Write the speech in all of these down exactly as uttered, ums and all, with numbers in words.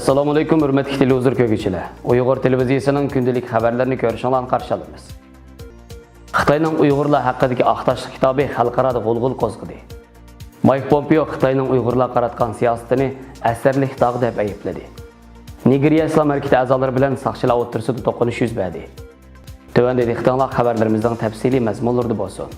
ئەسسالامۇئەلەيكۇم، ھۆرمەتلىك تېلېۋىزور كۆرگۈچىلەر. ئۇيغۇر تېلېۋىزىيىسىنىڭ كۈندىلىك خەۋەرلىرىنى كۆرۈشۈڭلارنى قارشى ئالىمىز. خىتاينىڭ ئۇيغۇرلار ھەققىدىكى ئاق تاشلىق كىتابى خەلقئارادا غۇلغۇلا قوزغىدى. مايك پومپېئو خىتاينىڭ ئۇيغۇرلارغا قاراتقان سىياسىتىنى ئەسىرلىك داغ دەپ ئەيىبلىدى. نىگېرىيە ئىسلام ھەرىكىتى ئەزالىرى بىلەن ساقچىلار ئوتتۇرىسىدا توقۇنۇش يۈز بەردى. تۆۋەندە دىققىتىڭلار خەۋەرلىرىمىزنىڭ تەپسىلىي مەزمۇنلىرىدا بولسۇن.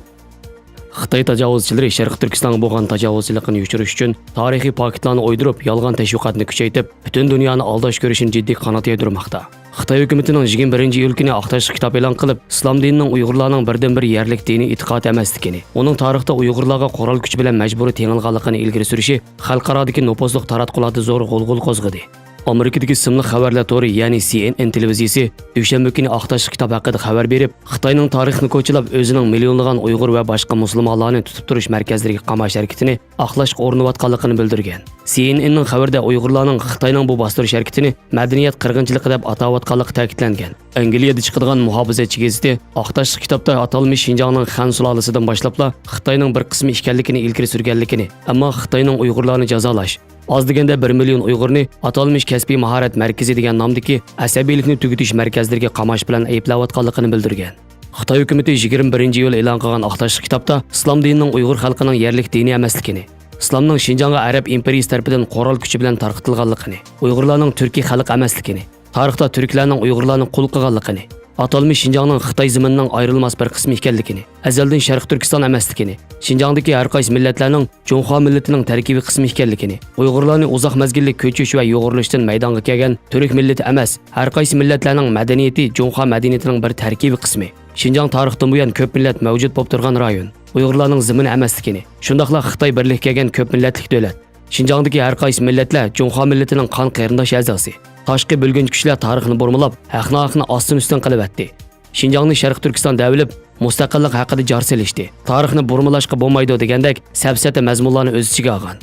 خىتاي تاجاۋۇزچىلىرى شەرقىي تۈركىستانغا بولغان تاجاۋۇزچىلىقىنى يوشۇرۇش ئۈچۈن تارىخىي پاكىتلارنى ئويدۇرۇپ، يالغان تەشۋىقاتنى كۈچەيتىپ، پۈتۈن دۇنيانى ئالداش كۈرىشىنى جىددىي قانات يايدۇرماقتا. خىتاي ھۆكۈمىتىنىڭ يىگىرمە بىرىنچى ئىيۇل كۈنى ئاق تاشلىق كىتاب ئېلان قىلىپ، ئىسلام دىنىنىڭ ئۇيغۇرلارنىڭ بىردىنبىر يەرلىك دىنىي ئېتىقادى ئەمەسلىكىنى، ئۇنىڭ تارىختا ئۇيغۇرلارغا قورال كۈچى بىلەن مەجبۇرىي تېڭىلغانلىقىنى ئىلگىرى سۈرۈشى خەلقئارادىكى نوپۇزلۇق تاراتقۇلاردا زور غۇلغۇلا قوزغىدى. ئامېرىكىدىكى ئىسىملىق خەۋەرلەر تورى، يەنى سى ئېن ئېن تېلېۋىزىيىسى دۈشەنبە كۈنى ئاق تاشلىق كىتاب ھەققىدە خەۋەر بېرىپ، خىتاينىڭ تارىخنى كوچىلاپ، ئۆزىنىڭ مىليونلىغان ئۇيغۇر ۋە باشقا مۇسۇلمانلارنى تۇتۇپ تۇرۇش مەركەزلىرىگە قاماش ھەرىكىتىنى ئاقلاشقا ئۇرۇنۇۋاتقانلىقىنى بىلدۈرگەن. سى ئېن ئېننىڭ خەۋىرىدە ئۇيغۇرلارنىڭ خىتاينىڭ بۇ باستۇرۇش ھەرىكىتىنى مەدەنىيەت قىرغىنچىلىقى دەپ ئاتاۋاتقانلىقى تەكىتلەنگەن. ئەنگلىيەدە چىقىدىغان مۇھاپىزەتچى گېزىتى ئاق تاشلىق كىتابتا ئاتالمىش شىنجاڭنىڭ خەن سۇلالىسىدىن باشلاپلا خىتاينىڭ بىر قىسمى ئىكەنلىكىنى ئىلگىرى سۈرگەنلىكىنى، ئەمما خىتاينىڭ ئۇيغۇرلارنى جازالاش، ئاز دېگەندە بىر مىليون ئۇيغۇرنى ئاتالمىش كەسپىي ماھارەت مەركىزى دېگەن نامدىكى ئەسەبىيلىكنى تۈگىتىش مەركەزلىرىگە قاماش بىلەن ئەيىبلەۋاتقانلىقىنى بىلدۈرگەن. خىتاي ھۆكۈمىتى يىگىرمە بىرىنچى ئىيۇل ئېلان قىلغان ئاق تاشلىق كىتابتا ئىسلام دىنىنىڭ ئۇيغۇر خەلقىنىڭ يەرلىك دىنى ئەمەسلىكىنى، ئىسلامنىڭ شىنجاڭغا ئەرەب ئىمپېرىيىسى تەرىپىدىن قورال كۈچى بىلەن تارقىتىلغانلىقىنى، ئۇيغۇرلارنىڭ تۈركىي خەلق ئەمەسلىكىنى، تارىختا تۈركلەرنىڭ ئۇيغۇرلارنى قۇل قىلغانلىقىنى، ئاتالمىش شىنجاڭنىڭ خىتاي زېمىنىنىڭ ئايرىلماس بىر قىسمى ئىكەنلىكىنى، ئەزەلدىن شەرقىي تۈركىستان ئەمەسلىكىنى، شىنجاڭدىكى ھەر قايسى مىللەتلەرنىڭ جۇڭخۇا مىللىتىنىڭ تەركىبىي قىسمى ئىكەنلىكىنى، ئۇيغۇرلارنى ئۇزاق مەزگىللىك كۆچۈش ۋە يۇغۇرۇلۇشتىن مەيدانغا كەلگەن تۈرك مىللىتى ئەمەس، ھەر قايسى مىللەتلەرنىڭ مەدەنىيىتى جۇڭخۇا مەدەنىيىتىنىڭ بىر تەركىبىي قىسمى، شىنجاڭ تارىختىن بۇيان كۆپ مىللەت مەۋجۇت بولۇپ تۇرغان رايون، ئۇيغۇرلارنىڭ زېمىنى ئەمەسلىكىنى، شۇنداقلا خىتاي بىرلىككە كەلگەن كۆپ مىللەتلىك دۆلەت، شىنجاڭدىكى ھەر قايسى مىللەتلەر جۇڭخۇا مىللىتىنىڭ قان قېرىنداش ئەزاسى. تاشقى بۆلگۈنچى كۈچلەر تارىخنى بۇرمىلاپ، ھەق-ناھەقنى ئاستىن-ئۈستۈن قىلىۋەتتى. شىنجاڭنى شەرقىي تۈركىستان دەۋېلىپ، مۇستەقىللىق ھەققىدە جار سېلىشتى. تارىخنى بۇرمىلاشقا بولمايدۇ دېگەندەك سەپسەتە مەزمۇنلارنى ئۆز ئىچىگە ئالغان.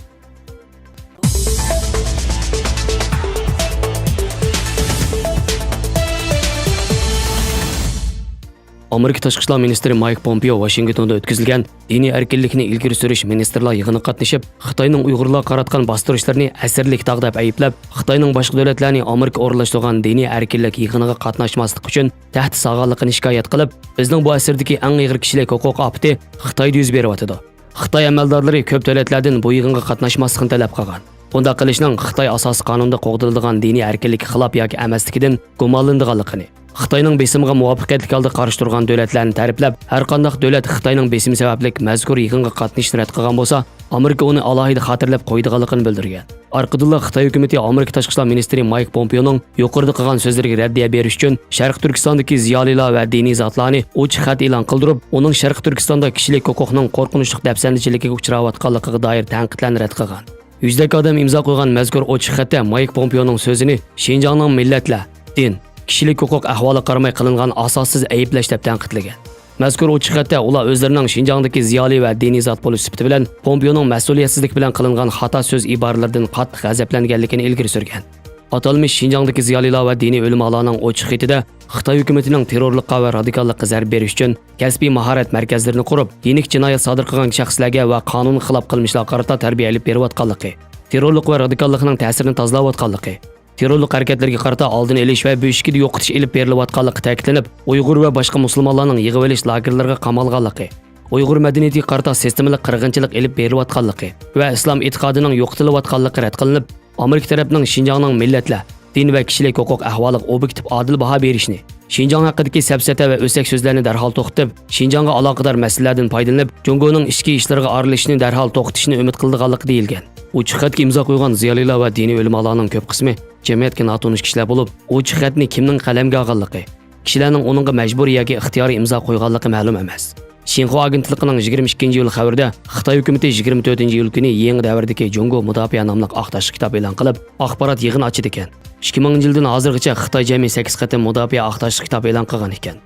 ئامېرىكا تاشقى ئىشلار مىنىستىرى مايك پومپېئو ۋاشىنگتوندا ئۆتكۈزۈلگەن دىنىي ئەركىنلىكنى ئىلگىرى سۈرۈش مىنىستىرلار يىغىنىغا قاتنىشىپ، خىتاينىڭ ئۇيغۇرلارغا قاراتقان باستۇرۇشلىرىنى ئەسىرلىك داغ دەپ ئەيىبلەپ، خىتاينىڭ باشقا دۆلەتلەرنى ئامېرىكا ئورۇنلاشتۇرغان دىنىي ئەركىنلىك يىغىنىغا قاتناشماسلىق ئۈچۈن تەھدىت سالغانلىقىنى شىكايەت قىلىپ، بىزنىڭ بۇ ئەسىردىكى ئەڭ ئېغىر كىشىلىك ھوقۇق ئاپىتى خىتايدا يۈز بېرىۋاتىدۇ. خىتاي ئەمەلدارلىرى كۆپ دۆلەتلەردىن بۇ يىغىنغا قاتناشماسلىقنى تەلەپ قىلغان. بۇنداق قىلىشنىڭ خىتاي ئاساسىي قانۇندا قوغدىلىدىغان دىنىي ئەركىنلىككە خىلاپ ياكى ئەمەسلىكىدىن گۇمانلىنىدىغانلىقىنى، خىتاينىڭ بېسىمىغا مۇۋەپپەقىيەتلىك ھالدا قارشى تۇرغان دۆلەتلەرنى تەرىپلەپ، ھەرقانداق دۆلەت خىتاينىڭ بېسىمى سەۋەبلىك مەزكۇر يىغىنغا قاتنىشىشنى رەت قىلغان بولسا، ئامېرىكا ئۇنى ئالاھىدە خاتىرىلەپ قويىدىغانلىقىنى بىلدۈرگەن. ئارقىدىنلا خىتاي ھۆكۈمىتى ئامېرىكا تاشقى ئىشلار مىنىستىرى مايك پومپېئونىڭ يۇقىرىدا قىلغان سۆزلىرىگە رەددىيە بېرىش ئۈچۈن، شەرقىي تۈركىستاندىكى زىيالىيلار ۋە دىنىي زاتلارنى ئوچۇق خەت ئېلان قىلدۇرۇپ، ئۇنىڭ شەرقىي تۈركىستاندا كىشىلىك ھوقۇقنىڭ قورقۇنچلۇق دەپسەندىچىلىكىگە ئۇچراۋاتقانلىقىغا دائىر تەنقىدلەرنى رەت قىلغان. يۈزدەك ئادەم ئىمزا قويغان مەزكۇر ئوچۇق خەتتە مايك پومپېئونىڭ سۆزىنى شىنجاڭنىڭ مىللەتلەر، دىن، كىشىلىك ھوقۇق ئەھۋالىغا قارىماي قىلىنغان ئاساسسىز ئەيىبلەش دەپ تەنقىدلىگەن. مەزكۇر ئوچۇق خەتتە ئۇلار ئۆزلىرىنىڭ شىنجاڭدىكى زىيالىي ۋە دىنىي زات بولۇش سۈپىتى بىلەن پومپېئونىڭ مەسئۇلىيەتسىزلىك بىلەن قىلىنغان خاتا سۆز ئىبارىلىرىدىن قاتتىق غەزەپلەنگەنلىكىنى ئىلگىرى سۈرگەن. ئاتالمىش شىنجاڭدىكى زىيالىيلار ۋە دىنىي ئۆلىمالارنىڭ ئوچۇق خېتىدە خىتاي ھۆكۈمىتىنىڭ تېررورلۇققا ۋە رادىكاللىققا زەربە بېرىش ئۈچۈن كەسپىي ماھارەت مەركەزلىرىنى قۇرۇپ، يېنىك جىنايەت سادىر قىلغان شەخسلەرگە ۋە قانۇنغا خىلاپ قىلمىشلارغا قارىتا تەربىيە ئېلىپ بېرىۋاتقانلىقى، تېررورلۇق ۋە رادىكاللىقنىڭ تەسىرىنى تازىلاۋاتقانلىقى، تېررورلۇق ھەرىكەتلىرىگە قارىتا ئالدىنى ئېلىش ۋە بۆشۈكىدە يوقىتىش ئېلىپ بېرىلىۋاتقانلىقى تەكىتلىنىپ، ئۇيغۇر ۋە باشقا مۇسۇلمانلارنىڭ يىغىۋېلىش لاگېرلىرىغا قامالغانلىقى، ئۇيغۇر مەدەنىيىتىگە قارىتا سىستېمىلىق قىرغىنچىلىق ئېلىپ بېرىلىۋاتقانلىقى ۋە ئىسلام ئېتىقادىنىڭ يوقىتىلىۋاتقانلىقى رەت قىلىنىپ، ئامېرىكا تەرەپنىڭ شىنجاڭنىڭ مىللەتلەر، دىن ۋە كىشىلىك ھوقۇق ئەھۋالىغا ئوبيېكتىپ ئادىل باھا بېرىشنى، شىنجاڭ ھەققىدىكى سەپسەتە ۋە ئۆسەك سۆزلەرنى دەرھال توختىتىپ، شىنجاڭغا ئالاقىدار مەسىلىلەردىن پايدىلىنىپ، جۇڭگونىڭ ئىچكى ئىشلىرىغا ئارىلىشىشنى دەرھال توختىتىشنى ئۈمىد قىلىدىغانلىقى دېيىلگەن. ئوچۇق خەتكە ئىمزا قويغان زىيالىيلار ۋە دىنىي ئۆلىمالارنىڭ كۆپ قىسمى جەمئىيەتكە ناتونۇش كىشىلەر بولۇپ، ئوچۇق خەتنى كىمنىڭ قەلەمگە ئالغانلىقى، كىشىلەرنىڭ ئۇنىڭغا مەجبۇرىي ياكى ئىختىيارىي ئىمزا قويغانلىقى مەلۇم ئەمەس. شىنخۇا ئاگېنتلىقىنىڭ يىگىرمە ئىككىنچى ئىيۇل خەۋىرىدە، خىتاي ھۆكۈمىتى يىگىرمە تۆتىنچى ئىيۇل كۈنى يېڭى دەۋردىكى جۇڭگو مۇداپىئە ناملىق ئاق تاشلىق كىتاب ئېلان قىلىپ، ئاخبارات يىغىنى ئاچىدىكەن. ئىككى مىڭىنچى يىلدىن ھازىرغىچە خىتاي جەمئىي سەككىز قېتىم مۇداپىئە ئاق تاشلىق كىتاب ئېلان قىلغان ئىكەن.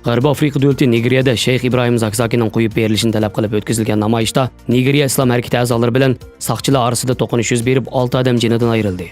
غەربىي ئافرىقا دۆلىتى نىگېرىيەدە شەيخ ئىبراھىم زاكزاكىنىڭ قويۇپ بېرىلىشىنى تەلەپ قىلىپ ئۆتكۈزۈلگەن نامايىشتا نىگېرىيە ئىسلام ھەرىكىتى ئەزالىرى بىلەن ساقچىلار ئارىسىدا توقۇنۇش يۈز بېرىپ، ئالتە ئادەم جېنىدىن ئايرىلدى.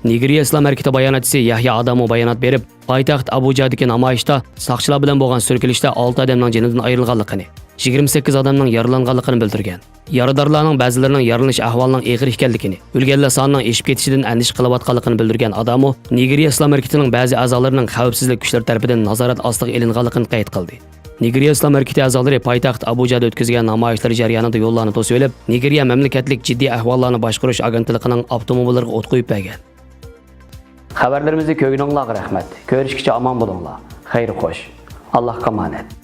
نىگېرىيە ئىسلام ھەرىكىتى باياناتچىسى يەھيا ئادامۇ بايانات بېرىپ، پايتەخت ئابۇجادىكى نامايىشتا ساقچىلار بىلەن بولغان سۈركىلىشتە ئالتە ئادەمنىڭ جېنىدىن ئايرىلغانلىقىنى، يىگىرمە سەككىز ئادەمنىڭ يارىلانغانلىقىنى بىلدۈرگەن. يارىدارلارنىڭ بەزىلىرىنىڭ يارىلىنىش ئەھۋالىنىڭ ئېغىر ئىكەنلىكىنى، ئۆلگەنلەر سانىنىڭ ئېشىپ كېتىشىدىن ئەندىشە قىلىۋاتقانلىقىنى بىلدۈرگەن ئادامو نىگېرىيە ئىسلام ھەرىكىتىنىڭ بەزى ئەزالىرىنىڭ خەۋپسىزلىك كۈچلىرى تەرىپىدىن نازارەت ئاستىغا ئېلىنغانلىقىنى قەيت قىلدى. نىگېرىيە ئىسلام ھەرىكىتى ئەزالىرى پايتەخت ئابۇجادا ئۆتكۈزگەن نامايىشلار جەريانىدا يوللارنى توسۇۋېلىپ، نىگېرىيە مەملىكەتلىك جىددىي ئەھۋاللارنى باشقۇرۇش ئاگېنتلىقىنىڭ ئاپتوموبىللىرىغا ئوت قويۇپ بەرگەن. خەۋەرلىرىمىزنى كۆرگىنىڭلارغا رەھمەت. كۆرۈشكىچە ئامان بولۇڭلار. خەير خوش. ئاللاھقا ئامانەت.